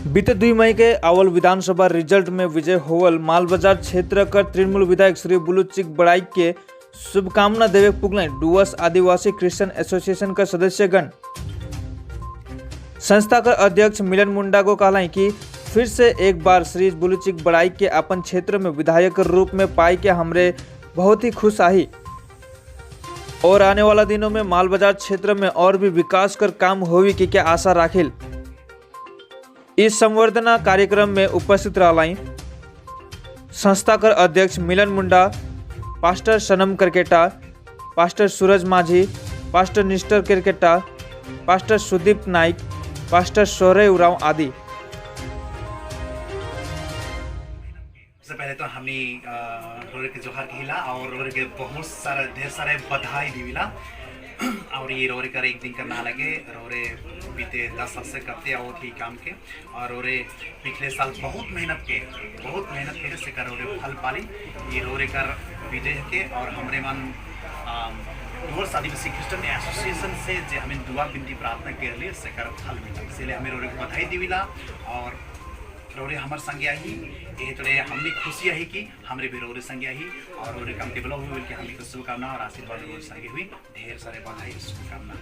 बीते 2 मई के आवल विधानसभा रिजल्ट में विजय होवल मालबाजार क्षेत्र कर तृणमूल विधायक श्री बुलु चिक बड़ाई के शुभकामना देवे पुगलाई डुअर्स आदिवासी क्रिश्चियन एसोसिएशन का सदस्यगण। संस्था का अध्यक्ष मिलन मुंडा को कहलाई कि फिर से एक बार श्री बुलुचिक बड़ाई के अपन क्षेत्र में विधायक रूप में पाई के हमरे बहुत ही खुश आही और आने वाला दिनों में माल बाजार क्षेत्र में और भी विकास कर काम होवी की क्या आशा राखिल। इस संवर्धना कार्यक्रम में उपस्थित रहलाई संस्था कर अध्यक्ष मिलन मुंडा, पास्टर सनम करकेटा, पास्टर सूरज माझी, पास्टर निस्टर केरकेटा, पास्टर सुदीप नाइक, पास्टर सोरे उरांव आदि। सबसे पहले तो हमी रोरे के जोहार कहिला और रोरे के बहुत सारा ढेर सारे बधाई दिविला। और ये रोरे कर एक दिन करना लगे, रोरे बीते 10 साल से करते आओ थी काम के और रोरे पिछले साल बहुत मेहनत के से कर रोरे फल पाली। ये रोरे कर विजय के और हमरे मन डुअर्स आदिवासी क्रिश्चियन एसोसिएशन से जो हमें दुआ बिनती प्रार्थना कर लिए से कर फल मिला, इसलिए हमें रोरे को बधाई दिविला। और रोरे हमार संगे आई यही थोड़े हमने खुशी आई कि हमरे भी रोरे संगे आई और रोरे काम डेवलप हुई कि हमें को शुभकामना और आशीर्वाद रोरे संगे हुई। ढेर सारे बधाई, शुभकामना।